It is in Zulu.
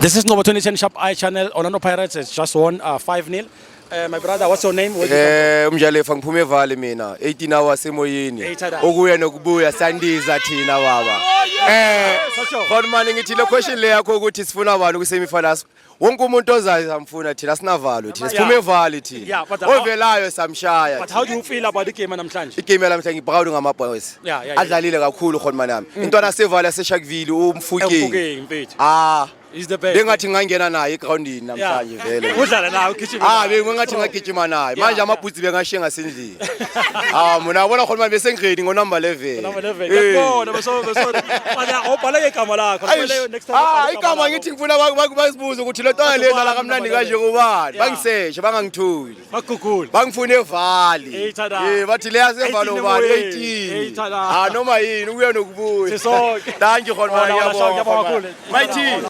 This is Novo 2010 Shop I Channel. Orlando Pirates has just won 5-0. My brother, what's your name? Where do you Eh umjalefa ngiphume evali mina 18 hours emoyeni Eight hours. Okuya nokubuya sandiza thina baba eh khona manje ngithi le question le yakho ukuthi sifuna abantu ku semi finals wonke umuntu ozayo samfuna thina sinavalo thina siphume evali thina Yeah, but ovelayo samshaya. But how do you feel about the game namhlanje? Igame yalamhla ngiproud ngama boys adlalile kakhulu khona manje yami intwana sevali yaseSharkville uMfukeng. Mfukeng, mfethu. Ah. He's the best. Bengathi ngangena naye egroundini namhlanje vele. Udlala nawe ugijima. Ah, Nawe. bengathi ngagijima naye. Manje amabhutsi bengashiye ngasendlini. Ah, mina yabona khona manje bese ngiready ngo number 11. Number 11. Eh. Ngiyakubona beso bana obhaleke igama lakho. Eish. Kumele next time Ah, ubhale igama lakho. ngithi ngifuna basibuze ukuthi lo ntwana le dlala kamnandi Number kanje kubani. 11. Bangiseshe bangangithuli. Bagugule. Bangifuna evali. Hey, tada. Eh, bathi le yasevalo 18 ubani emoyeni. Hey, 18. tada. Ah, noma yini ukuya nokubuya. Sisonke. Thank you khona Wala, manje wala, ngiyabonga. ngiyabonga kakhulu. My team.